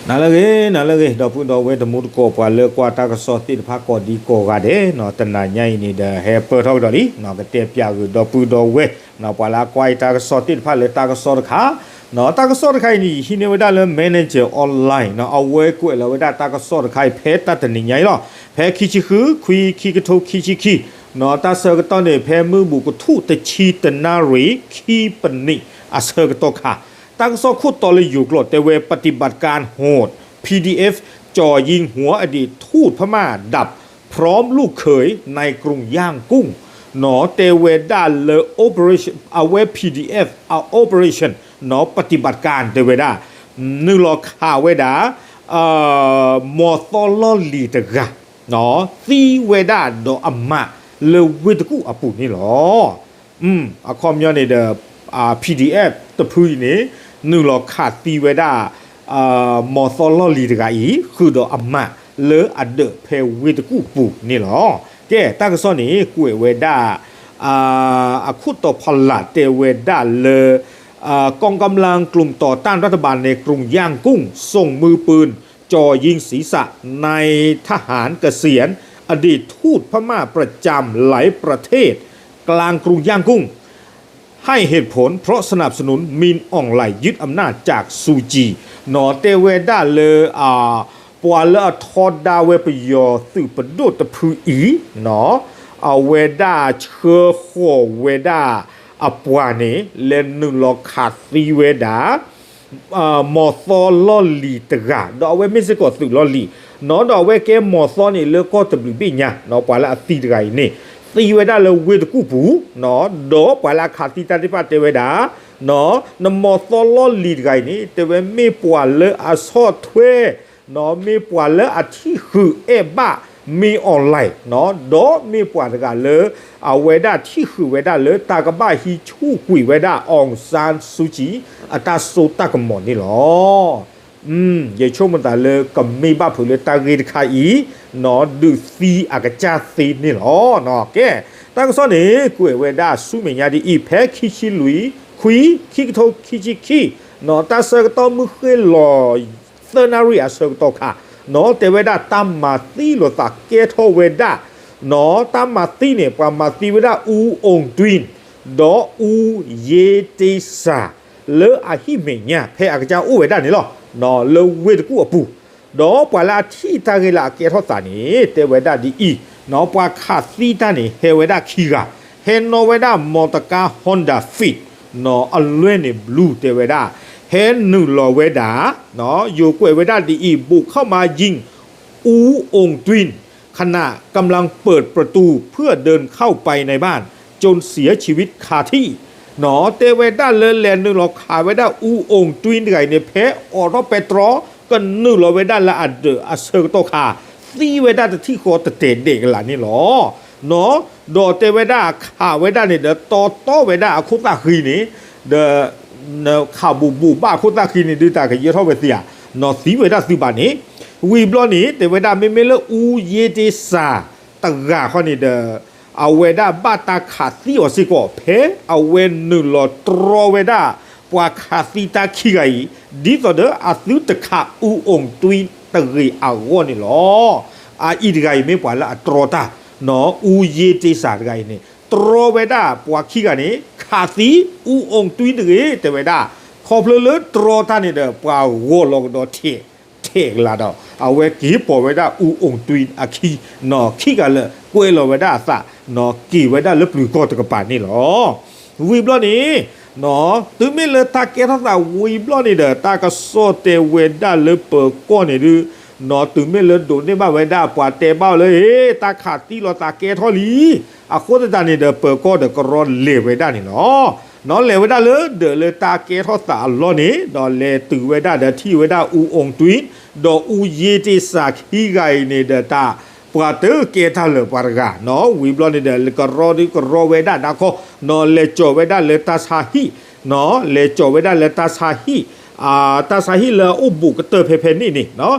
နၤလၢအဂ့ၤ နၤလၢအဂ့ၤ ဒီပုၢ်ဒီဝဲၢ်တံၤသကိး ပှၤလၢကွၢ်တၢ်ကစီၣ်သ့ၣ်တဖၣ်ကိးဒံကိးဂၤဒဲးနီၤ, တနၤညါအံၤန့ၣ်ဒီး ဟဲပၢၢ်ထီၣ်ကဒီးလံနီၤ, ကတဲပၠးဂ့ၤဒီပုၢ်ဒီဝဲၢ်နီၤ, ပှၤလၢအကွၢ်အံၤတၢ်ကစီၣ်သ့ၣ်တဖၣ်လၢတၢ်ကစီၣ်တခါနီၤ, တၢ်ကစီၣ်တခါအံၤန့ၣ် ယဟံးန့ၢ်ဝဲဒၣ်လၢ Manager Online နီၤ, အဝဲကွဲးလီၤဝဲဒၣ်တၢ်ကစီၣ်တခါအံၤ ဖဲတၢ်တနံၤညါအံၤလီၤ. ဖဲခံဆံဃု ခွံ ခံကထိခံဆံခံနီၤ, တၢ်ဆၢကတီၢ်န့ၣ် ဖဲမုၢ်ဘူးကထူၣ်တဆံတနၣ်ရံၣ် ခံပနံးအဆၢကတီၢ်ခါ တၢ်ကစီၣ်ခိၣ်တီလၢယိၤကျိာ်တဲဝဲ ปฏิบัติการโหด พีดีเอฟ จ่อยิงหัวอดีตทูตพม่าดับ พร้อมลูกเขยในกรุงย่างกุ้ง နီၤ, တဲဝဲဒၣ်လၢ operation အဝဲ ပီၣ်ဒံၣ်အဲၣ် အ operation နီၤ, ပတံၣ်ဘၣ်တကၢၣ် တဲဝဲဒၣ် နုာ်လီၤခးဝဲဒၣ် မ်သီလီၢ်လံၤတဂၤ သံဝဲဒၣ်ဒီးအမးလၢဝ့ၢ်တကူၣ်အပူၤန့ၣ်လီၤ. အခီပညီန့ၣ်ဒီး ပီၣ်ဒံၣ်အဲၣ် တဖုအံၤန့ၣ် နုာ်လီၤခးသံဝဲဒၣ် မ်သီလီၢ်လံၤတဂၤအံၤ ဃုာ်ဒီးအမးလၢအဒၢးဖဲဝ့ၢ်တကူၣ်ပူၤန့ၣ်လီၤ. ကဲ တၢ်ကစီၣ်န့ၣ် ကွဲးဝဲဒၣ် အခိၣ်တီဖီလာ်တဲဝဲဒၣ်လၢ กองกำลังกลุ่มต่อต้านรัฐบาลในกรุงย่างกุ้งส่งมือปืนจ่อยิงศีรษะนายทหารเกษียณ อดีตทูตพม่าประจำหลายประเทศกลางกรุงย่างกุ้ง ให้เหตุผลเพราะสนับสนุนมินอองหลายยึดอำนาจจากซูจี နီၤ, တဲဝဲဒၣ်လၢ ပှၤလၢအထီဒါဝဲပယီၤသုးပဒိၣ်တဖုအံၤနီၤ, အဝဲဒၣ်ဆှၢဃီၤဝဲဒၣ်အပှၤန့ၣ် လဲၤနုာ်လီၤခးသံဝဲဒၣ် မ်သီလီၢ်လံၤတဂၤ ဒီးအဝဲမ့ၢ်စ့ၢ်ကီးသုးလီၢ်လံၤနီၤ, ဒီးအဝဲကဲမ်သီန့ၣ်လၢကီၢ်တဘျုးဘ့ၣ်ညါ ပှၤလၢအသံတဂၤအံၤန့ၣ် သံဝဲဒၣ်လၢဝ့ၢ်တကူၣ်ပူၤနီၤ, ဒီးပှၤလၢအခးသံတၢ်သ့ၣ်တဖၣ်တဲဝဲဒၣ် နမ်သီလီၢ်လံၤတဂၤအံၤန့ၣ် တဲဝဲမ့ၢ်ပှၤလၢအဆီၣ်ထွဲ နီၤ, မ့ၢ်ပှၤလၢအထံၣ်ဃုာ်အဲၣ်ဘၣ် မင်းအောင်လှိုင် နီၤ, ဒီးမ့ၢ်ပှၤတဂၤလၢ အဝဲဒၣ်ထံၣ်ဃုာ်ဝဲဒၣ်လၢတၢ်ကဘၣ်ဟံးဆူၣ်ကွံာ်ဝဲဒၣ် အောင်ဆန်းစုကြည် အတၢ်စိတၢ်ကမီၤန့ၣ်လီၤ. ယဆိကမိၣ်သးလၢကမ့ၢ်ဘၣ်ဖုးလၢတၢ်ဂ့ၢ်တခါအံၤ နီၤ, ဒုးသံအကစၢ်သ့န့ၣ်လီၤ. ကဲ တၢ်ကစီၣ်န့ၣ် ကွဲးဝဲဒၣ်ဆူမဲာ်ညါဒ်အံၤ ဖဲခံဆံလွံၢ် ခွံ ခံကထိခံဆံခံ နီၤ, တၢ်ဆၢကတီၢ်မုၢ်ဃ့ၢ်လီၤ သၢနၣ်ရံၣ်အဆၢကတီၢ်ခါ နီၤ, တဲဝဲဒၣ်တၢ်မၤသံလိာ်သးကဲထီၣ်ဝဲဒၣ် နီၤ, တၢ်မၤသံန့ၣ် ပှၤမၤသံဝဲဒၣ် ဦးအောင်တွင်း ဒီး ဦးရေတေးဇာ လၢအဟံၣ်မဲာ်ညါ ဖဲအကစၢ်အိၣ်ဝဲဒၣ်န့ၣ်လီၤ. နီၤ, လၢဝ့ၢ်တကူၣ်အပူၤ ဒီးပှၤလၢအထံၣ်တၢ်ဂ့ၢ်လၢအကဲထီၣ်သးန့ၣ် တဲဝဲဒၣ်ဒ်အံၤ, နီၤ, ပှၤခးသံတၢ်န့ၣ် ဟဲဝဲဒၣ်ခံဂၤ, ဟဲနီၣ်ဝဲဒၣ် မော်တော်ကား Honda Fit နီၤ, အလွဲၢ်န့ၣ် blue တဲဝဲဒၣ်, ဟဲနုာ်လီၤဝဲဒၣ်, နီၤ, ယိၤကွဲးဝဲဒၣ်ဒ်အံၤ บุกเข้ามายิง ဦးအောင်တွင်း ขณะกำลังเปิดประตูเพื่อเดินเข้าไปในบ้าน จนเสียชีวิตคาที่ နီၤ, တဲဝဲဒၣ်လၢလဲၤနုာ်လီၤခးဝဲဒၣ် ဦးအောင်တွင်း တဂၤအံၤန့ၣ် ဖဲအိးထီၣ်ပဲတြီ ကနုာ်လီၤဝဲဒၣ်လၢအဒၢးအဆၢကတီၢ်ခါ သံဝဲဒၣ်တထံၣ်ဃီတတဲာ်ဒဲးကလာ်န့ၣ်လီၤ. နီၤ, ဒီးတဲဝဲဒၣ်ခးဝဲဒၣ်န့ၣ်ဒီး တီတီဝဲဒၣ်အခိၣ်သၣ်ဃံန့ၣ်, ဒီး ခးဘူးဘူးဘၣ်အခိၣ်သၣ်ဃံန့ၣ် ဒုးတၢ်ကယဲၢ်ထီၣ်ဝဲသ့ဧါ, နီၤ, သံဝဲဒၣ်သုဘၣ်န့ၣ်, ဝံၤဘျီန့ၣ် တဲဝဲဒၣ်မ့မ့ၢ်လၢ ဦးရေတေးဇာ တဂၤဃီန့ၣ်ဒီး အဝဲဒၣ်ဘၣ်တၢ်ခးသံအီၤစ့ၢ်ကီး ဖဲအဝဲနုာ်လီၤတြီဝဲဒၣ် ပှၤခးသံတၢ်ခံဂၤအံၤ ဒ်သိးဒီးအသုတခး ဦးအောင်တွင်း တဂ့ၤအဂီၢ်န့ၣ်လီၤ. အအံၤတဂၤအံၤမ့ၢ်ပှၤလၢအတြီတၢ်, နီၤ, ဦးရေတေးဇာ တဂၤအံၤန့ၣ် တြီဝဲဒၣ်ပှၤခံဂၤန့ၣ် ခးသံ ဦးအောင်တွင်း တဂ့ၤ တဲဝဲဒၣ်, ခီဖျိလၢတြီတၢ်န့ၣ်ဒီး ပှၤဂီၢ်လီၤကဒီးထဲး ထဲးကလာ်ဒီး အဝဲက့ၤပိာ်ဝဲဒၣ် ဦးအောင်တွင်း အခံ, နီၤ, ခံဂၤလၢာ်ကွဲးလီၤဝဲဒၣ်အသး, နီၤ, က့ၤဝဲဒၣ်လၢပျုၤကီၢ်တကပၤန့ၣ်လီၤ. ဝံၤဘျီန့ၣ်, နီၤ, တုၤမ့ၢ်လၢတၢ်ကဲထီၣ်သးဝံၤဘျီန့ၣ်ဒီး တၢ်ကစီၣ်တဲဝဲဒၣ်လၢပၢၤကီၢ်န့ၣ်ဒုး, နီၤ, တုၤမ့ၢ်လၢဒိးန့ၢ်ဘၣ်ဝဲဒၣ် ပှၤတဲဘၣ်အီၤလၢ ဟ့ တၢ်ခးသံလိာ်သးကဲထီၣ်လံ, အဃိသတးန့ၣ်ဒီး ပၢၤကီၢ်ဒီးကရီလဲၤဝဲဒၣ်န့ၣ်လီၤ. နီၤ, လဲၤဝဲဒၣ်လၢဒၢးလၢတၢ်ကဲထီၣ်သးအလီၢ်န့ၣ်, ဒီးလဲၤတုၤဝဲဒၣ်ဒီးထံၣ်ဝဲဒၣ် ဦးအောင်တွင်း ဒီး ဦးရေတေးဇာ ခံဂၤအံၤန့ၣ်ဒီးတၢ်, ပှၤတကဲတၢ်လၢာ်ပှၤတဂၤ, နီၤ, ဝံၤဘျီန့ၣ်ဒီး ကရီဒုးကရီဝဲဒၣ်နါခီ, နီၤ, လဲၤကၠီာ်ဝဲဒၣ်လၢတၢ်ဆါဟံၣ်, နီၤ, လဲၤကၠီာ်ဝဲဒၣ်လၢတၢ်ဆါဟံၣ်, တၢ်ဆါဟံၣ်လၢအအိၣ်ဘူးကတၢၢ်ဖဲဖဲန့ၣ်န့ၣ်, နီၤ,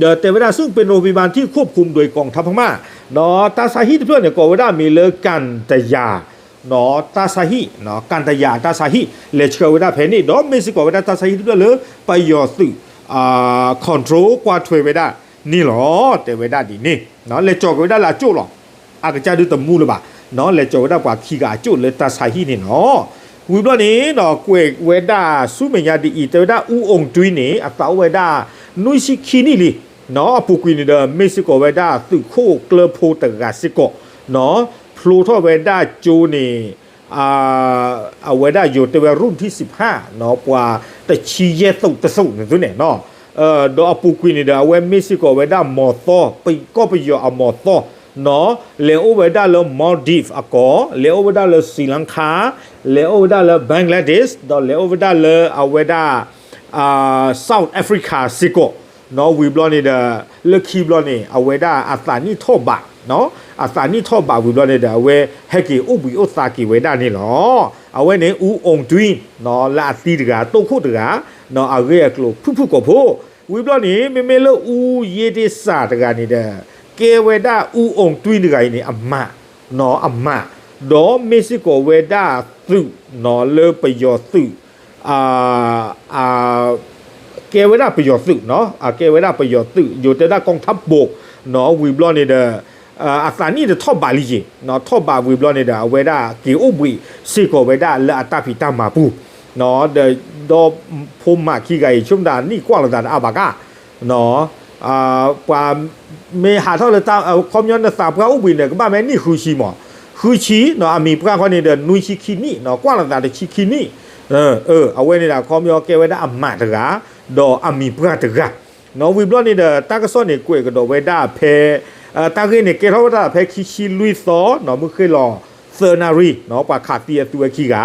ဒီးတဲဝဲဒၣ် ซึ่งเป็นโรงพยาบาลที่ควบคุมโดยกองทัพพม่า နီၤ, တၢ်ဆါဟံၣ်တဖျၢၣ်န့ၣ် ကိးဝဲဒၣ်မံၤလၢ ကၣ်တယၤ နီၤ, တၢ်ဆါဟံၣ်, နီၤ, ကၣ်တယၤတၢ်ဆါဟံၣ် လဲၤဆှၢဝဲဒၣ်ဖဲန့ၣ် ဒီးမ့ၢ်စ့ၢ်ကီးဝဲဒၣ်တၢ်ဆါဟံၣ်တဖျၢၣ်လၢပယီၤသုး control ကွၢ်ထွဲဝဲဒၣ်န့ၣ်လီၤ. တဲဝဲဒၣ်ဒ်န့ၣ် လဲၤကၠီၤက့ၤဝဲဒၣ်လၢအကၠိၣ်လီၤ. အကစၢ်ဒုးတမူလၢၤဘၣ်, လဲၤကၠီၤဝဲဒၣ်ပှၤခံဂၤအကၠိၣ်လၢတၢ်ဆါဟံၣ်န့ၣ်လီၤ. ဝံၤဘျီန့ၣ် ကွဲးဝဲဒၣ်ဆူမဲာ်ညါဒ်အံၤ တဲဝဲဒၣ် အူအီၣ်တွံန့ၣ် အသးအိၣ်ဝဲဒၣ် နွံဆံခံနံၣ်လံ. အပူၤကွံာ်န့ၣ်ဒီး မ့ၢ်စ့ၢ်ကီးဝဲဒၣ်သုးခိၣ်ကျၢၢ်ဖိတဂၤစ့ၢ်ကီး ဖျိထီၣ်ဝဲဒၣ်ကၠိန့ၣ် အဝဲဒၣ်ယိၤတဲဝဲ ရူၣ်ထံစံးဖး ပှၤတဆံယဲၢ်သိးတသိးန့ၣ်သုန့ၣ်, ဒီးအပူၤကွံာ်န့ၣ်ဒီး အဝဲမ့ၢ်စ့ၢ်ကီးဝဲဒၣ်မီၤသီ ပကီၢ်ပယီၤအမီၤသီ လဲၤအိၣ်ဝဲဒၣ်လၢ Maldives အကီၢ်, လဲၤအိၣ်ဝဲဒၣ်လၢ Sri Lanka, လဲၤအိၣ်ဝဲဒၣ်လၢ Bangladesh ဒီးလဲၤအိၣ်ဝဲဒၣ်လၢအဝဲဒၣ် South Africa စ့ၢ်ကီး ဝံၤဘျီန့ၣ်ဒီး လၢခံဘျီန့ၣ် အဝဲဒၣ်အသးနံၣ်ထီၣ်ဘး, အသးနံၣ်ထီၣ်ဘးဝံၤဘျီန့ၣ်ဒီး အဝဲဟဲက့ၤအိၣ်ဘှံးအိၣ်သါက့ၤဝဲဒၣ်န့ၣ်လီၤ. အဝဲန့ၣ် အူအီၣ်တွံ လၢအသံတဂၤ တိၢ်ခိၣ်တဂၤ အဂ့ၢ်အကျိၤဖုၣ်ဖုၣ်ကိာ်ဖိ, ဝံၤဘျီန့ၣ် မ့မ့ၢ်လၢအူယ့ဒ့စၢ်တဂၤန့ၣ်ဒီး ကဲဝဲဒၣ်အူအီၣ်တွံတဂၤအံၤန့ၣ် အမး အမး, ဒီးမ့ၢ်စ့ၢ်ကီးဝဲဒၣ်သုး လၢပယီၤသုး ကဲဝဲဒၣ်ပယီၤသုး, ကဲဝဲဒၣ်ပယီၤသုး ယိၤတဲဒၣ် กองทัพบก ဝံၤဘျီန့ၣ်ဒီး အသးနံၣ်တထီၣ်ဘးလံယ့ၤ, ထီၣ်ဘးဝံၤဘျီန့ၣ်ဒီး အဝဲဒၣ်က့ၤအိၣ်ဘှံးစ့ၢ်ကီးဝဲဒၣ်လၢအတၢ်ဖံးတၢ်မၤပူၤ, ဒီး ဒီဖိမးခံဂၤအံၤ ဆိကမိၣ်တၢ်နံၣ်ကွၢ်လိာ်သးတအါဘၣ်ကါ ပှၤမ့ၢ်ဟးထီၣ်လၢတၢ် ခီပညီနသးပှၢ်အိၣ်ဘှံးန့ၣ် ကဘၣ်မ့ၢ်နံၣ်ဃုဆံမး, ဃုဆံ အမံၤပှၢ်ခီန့ၣ်ဒီး နွံဆံခံနံၣ် ကွၢ်လိာ်သးတဆံခံနံၣ်, အဝဲန့ၣ်ဒီး ခီပညီကဲဝဲဒၣ်အမးတဂၤ ဒီးအမံၤပှၢ်တဂၤ, ဝံၤဘျီန့ၣ်ဒီး တၢ်ကစီၣ်န့ၣ်ကွဲးကဒီးဝဲဒၣ်ဖဲ တၢ်ဂ့ၢ်န့ၣ် ကဲထီၣ်ဝဲဒၣ်ဖဲခံဆံလွံၢ်သီ မုၢ်ဃ့ၢ်လီၤသၢနၣ်ရံၣ် ပှၤခးသံအသုဝဲခံဂ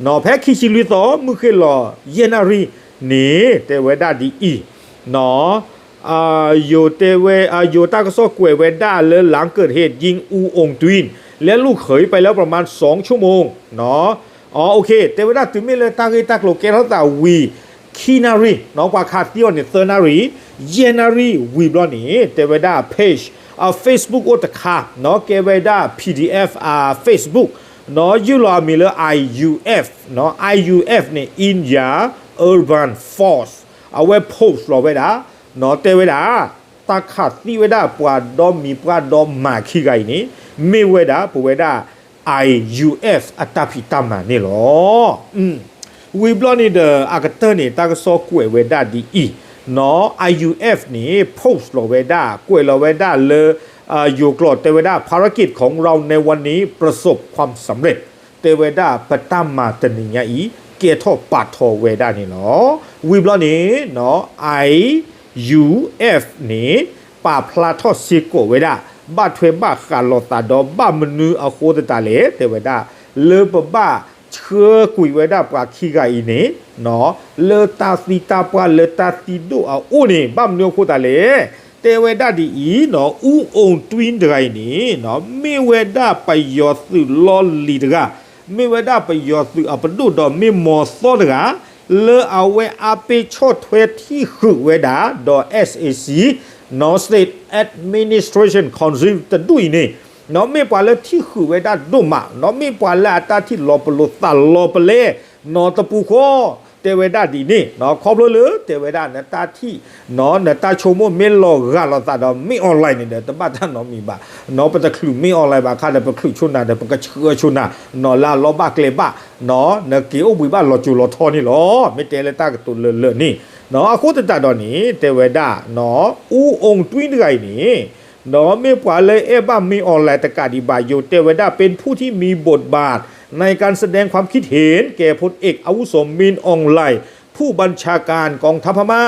ၤ, ဖဲခံဆံလွံၢ်သီ မုၢ်ဃ့ၢ်လီၤယဲၢ်နၣ်ရံၣ်န့ၣ် တဲဝဲဒၣ်ဒ်အံၤ ယိၤတဲဝဲ ယိၤတၢ်ကစီၣ်ကွဲးဝဲဒၣ်လၢ หลังเกิดเหตุยิง อูองค์ตุน และลูกเขยไปแล้วประมาณสองชั่วโมง တဲဝဲဒၣ်တုၤမ့ၢ်လၢတၢ်ဂ့ၢ်တၢ်ကျိၤကဲထီၣ်သးဝံၤ ခံနၣ်ရံၣ် ပှၤခးသံအီၤန့ၣ် သၢနၣ်ရံၣ် ယဲၢ်နၣ်ရံၣ်ဝံၤဘျီန့ၣ် တဲဝဲဒၣ် page Facebook အိၣ်တခါ ကဲဝဲဒၣ် PDF Facebook ယုၢ်လီၤအမံၤလၢ IUF, IUF န့ၣ် Indian Urban Force အဝဲ post လီၤဝဲဒၣ် တဲဝဲဒၣ် တၢ်ခးသံဝဲဒၣ်ပှၤဒီမံၤပှၢ်ဒီမးခံဂၤအံၤန့ၣ် မ့ၢ်ဝဲဒၣ်ပဝဲဒၣ် IUF အတၢ်ဖံးတၢ်မၤန့ၣ်လီၤ. ဝံၤဘျီန့ၣ်ဒီး အကတၢၢ်န့ၣ် တၢ်ကစီၣ်ကွဲးဝဲဒၣ်ဒ်အံၤ IUF န့ၣ် post လီၤဝဲဒၣ် ကွဲးလီၤဝဲဒၣ်လၢ ယိၤကျိာ်တဲဝဲဒၣ် ภารกิจของเราในวันนี้ประสบความสำเร็จ တဲဝဲဒၣ်ပတၢ်မၤတနံၤညါအံၤ ကဲထီၣ်ပာ်ထီၣ်ဝဲဒၣ်န့ၣ်လီၤ. ဝံၤဘျီန့ၣ် IUF န့ၣ် ပာ်ဖျါထီၣ်စ့ၢ်ကီးဝဲဒၣ် ဘၣ်ထွဲဘၣ်ဃးလိာ်သးဒီးဘၣ်မနုၤအဃိသတးလဲၣ် တဲဝဲဒၣ် လၢပဘၣ်ဆှၢကွံာ်ဝဲဒၣ်ပှၤခံဂၤအံၤန့ၣ် လၢတၢ်သံတၢ်ပှၢ်လၢတၢ်သံဒိၣ်အအိၣ်န့ၣ် ဘၣ်မနုၤအဃိသတးလဲၣ် တဲဝဲဒၣ်ဒ်အံၤ အူအီၣ်တွံတဂၤအံၤန့ၣ် မ့ၢ်ဝဲဒၣ်ပယီၤသုးလီၢ်လံၤတဂၤ မ့ၢ်ဝဲဒၣ်ပယီၤသုးအပဒိၣ်ဒီးမ့ၢ်မီၤသီတဂၤ လၢအဝဲအါပ့ၤဆီၣ်ထွဲထံၣ်ဃုာ်ဝဲဒၣ် ဒီး SAC, State Administration Council တဒူၣ်အံၤန့ၣ် မ့ၢ်ပှၤလၢထံၣ်ဃုာ်ဝဲဒၣ်ဒိၣ်မး မ့ၢ်ပှၤလၢအတၢ်ထံၣ်လီၤပလိာ်သးလီၤပလဲ နီၢ်တပူၤဃီ တဲဝဲဒၣ်ဒ်န့ၣ် ခီဖျိလၢတဲဝဲဒၣ်နတၢ်ထံၣ် နတၢ်ဆိကမိၣ်မ့ၢ်လီၤဂာ်လိာ်သးဒီး မင်းအောင်လှိုင် န့ၣ်ဒီး တဘၣ်တၢ်နီတမံၤဘၣ် ပတချုး မင်းအောင်လှိုင် ဘၣ်ခါဒီး ပချုးဆိနၤဒီး ပကဆှၢဆိနၤ နီၢ်လၢအလီၤဘၣ်ကျဲဘၣ် နက့ၤအိၣ်ဘှံးဘၣ်လီၤစိၤလီၤထီန့ၣ်လီၤ. မ့ၢ်တဲလၢတၢ်ကတိၤလၢလၢာ်န့ၣ် အဃိသတးဒီးန့ၣ် တဲဝဲဒၣ် အူအီၣ်တွံတဂၤအံၤန့ၣ် ဒီးမ့ၢ်ပှၤလၢအဲၣ်ဘၣ် မင်းအောင်လှိုင် တကးဒံးဘၣ် ယိၤတဲဝဲဒၣ် เป็นผู้ที่มีบทบาทในการแสดงความคิดเห็นแก่พลเอกอาวุโส มิน อองหลาย ผู้บัญชาการกองทัพพม่า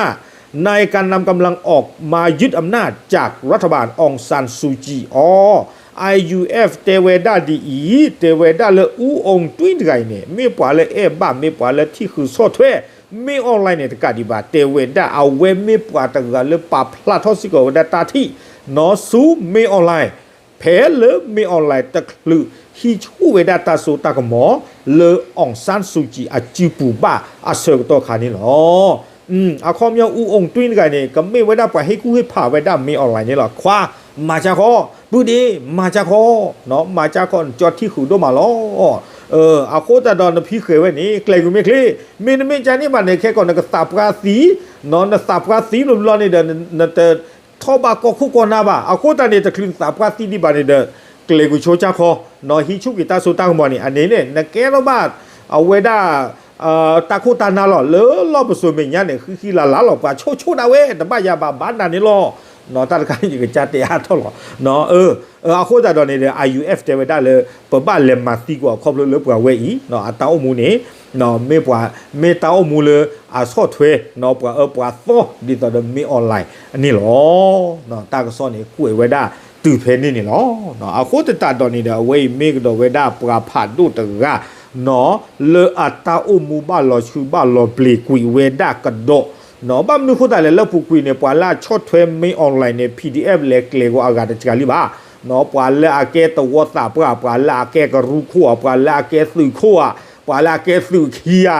ในการนำกำลังออกมายึดอำนาจจากรัฐบาล อองซานซูจี အီၤ IUF တဲဝဲဒၣ်ဒ်အံၤ တဲဝဲဒၣ်လၢ အူအီၣ်တွံတဂၤအံၤန့ၣ် မ့ၢ်ပှၤလၢအဲၣ်ဘၣ် မ့ၢ်ပှၤလၢထံၣ်ဃုာ်ဆီၣ်ထွဲ မင်းအောင်လှိုင် န့ၣ်တကးဒံးဘၣ် တဲဝဲဒၣ် အဝဲမ့ၢ်ပှၤတဂၤလၢပာ်ဖျါထီၣ်စ့ၢ်ကီးဝဲဒၣ်တၢ်ထံၣ် နီၢ်ဆူ မင်းအောင်လှိုင် ဖဲလၢ မင်းအောင်လှိုင် တချုးဟံးဆူၣ်ဝဲဒၣ်တၢ်စိတၢ်ကမီၤ လၢ အောင်ဆန်းစုကြည် အစုပူၤဘၣ်အဆၢကတီၢ်ခါန့ၣ်လီၤ. အခီပညီ အူအီၣ်တွံတဂၤန့ၣ် ကမ့ၢ်ဝဲဒၣ်ပှၤဟ့ၣ်ကူၣ်ဟ့ၣ်ဖးဝဲဒၣ် မင်းအောင်လှိုင် န့ၣ်လီၤ. ခွါ မၤစၢၤဃီ, ပုၢ်ဒ့ မၤစၢၤဃီ, မၤစၢၤဃီ နကၠီထံၣ်ဃုာ်ဒိၣ်မးလီၤ. အဃိသတးဒီးနဖံဃဲၤဝဲန့ၣ် ကျဲၤကွံာ်မ့ၢ်ချ့, မ့တမ့ၢ်ကန့ၣ်ဘၣ်န့ၣ် ခဲကိာ်နကသးပှၢ်သံ, နသးပှၢ်သံဘျီဘျီန့ၣ်ဒီး နတထီၣ်ဘၣ်ကီၢ်ခိၣ်ကီၢ်နၢ်ဘၣ်. အဃိသတးန့ၣ် တချုးနသးပှၢ်သံဒံးဘၣ်န့ၣ်ဒီး ကျဲၤကွံာ်ဆိကၠါခီ, ဟံးဆူၣ်က့ၤတၢ်စိတၢ်ကမီၤန့ၣ် အန့ၣ်န့ၣ် နကဲထီၣ်ဘၣ် အဝဲဒၣ် တၢ်ခိၣ်တၢ်နၢ်လီၤ. လၢလီၢ်ပစိာ်မဲာ်ညါန့ၣ် ဃံဃံလၤလၤလီၤ, ပှၤဆိၣ်ဆိၣ်ဒၣ်ဝဲ တဘၣ်ယၤဘၣ် ဘၣ်နၤန့ၣ်လီၤ. တၢ်တခါန့ၣ် ယကစၢ်တဲအါထီၣ်လီၤ. အဃိသတးဒီးန့ၣ်ဒီး IUF တဲဝဲဒၣ်လၢ ပဘၣ်လဲၤမၤသံကွံာ်အခီဖျိလၢပှၤဝဲအံၤ အတၢ်အိၣ်မူန့ၣ် မ့ၢ်ပှၤ မ့ၢ်တၢ်အိၣ်မူလၢအဆီၣ်ထွဲ ပှၤအၢပှၤသီ ဒ်သိးဒီး မင်းအောင်လှိုင် န့ၣ်လီၤ. တၢ်ကစီၣ်န့ၣ် ကွဲးဝဲဒၣ်တုၤဖဲန့ၣ်န့ၣ်လီၤ. အဃိသတးဒီးန့ၣ်ဒီး အဝဲအံၤမ့ၢ်ကဒီးဝဲဒၣ်ပှၤဖးဒိၣ်တဂၤ လၢအတၢ်အိၣ်မူဘၣ်လီၤဆူဘၣ်လီၤပျံၤကွံာ်ဝဲဒၣ်ကဒီး, ဘၣ်မနုၤဃိသတးလဲၣ် လၢပူၤကွံာ်န့ၣ် ပှၤလၢအဆီၣ်ထွဲ မင်းအောင်လှိုင် န့ၣ် PDF လဲၤကျဲၤဂီၤအဂၤတစှၤလံဘၣ်. ပှၤလၢအကဲသဝီသးပှၢ်, ပှၤလၢအကဲကရူၢ်ခိၣ်ဧါ, ပှၤလၢအကဲသုးခိၣ်ဧါ, ပှၤလၢအကဲသုးခံဧါ,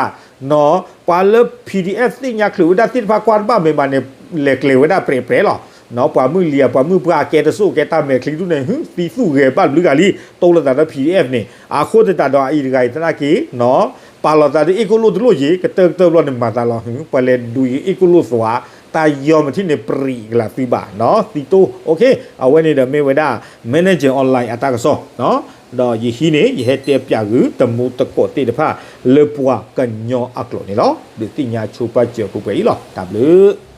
ပှၤလၢ PDF သ့ၣ်ညါချုးဝဲဒၣ်သ့ၣ်တဖၣ်ကွၢ်တဘၣ်မ့ၢ်ဘၣ်န့ၣ် လဲၤကျဲၤဝဲဒၣ်ပြဲးပြဲးလီၤ. ပှၤမုၣ်လံၤဧါ, ပှၤမုၣ်ပှၢ်အကဲတစိၢ်ကဲတၢ်မဲာ်ချံဒူၣ်န့ၣ် ဟူသံသူၣ်ဂဲၤဘၣ်ဘျုးဂၤလံ တိလိာ်သးဒီး PDF န့ၣ်. အဃိသတးဒီးအအံၤတဂၤအံၤသနာ်က့ ပာ်လီၤသးဒီးအ့ၣ်ကိၣ်လိၣ်တလိၣ်ယ့ၤ ကတၢၢ်ကတၢၢ်ဘျီန့ၣ် မၤသးလီၤ ပှၤလဲၤဒုးယအ့ၣ်ကိၣ်လိၣ်သွါ, တၢ်ယီမထံၣ်န့ၣ် ပြံကလးသုဘၣ် သံတိၢ်. အဝဲန့ၣ်ဒီးမ့ၢ်ဝဲဒၣ် Manager Online အတၢ်ကစီၣ်, ဒီးယဟံးန့ၣ် ယဟဲတဲပၠးဂုာ်တမူတကိးသ့ၣ်တဖၣ် လၢပှၤကညီအကျိာ်န့ၣ်လီၤ. ဒုးသ့ၣ်ညါဆိပာ်စၢၤပှဲၤပှဲၤအံၤလီၤ. တၢ်ဘျုး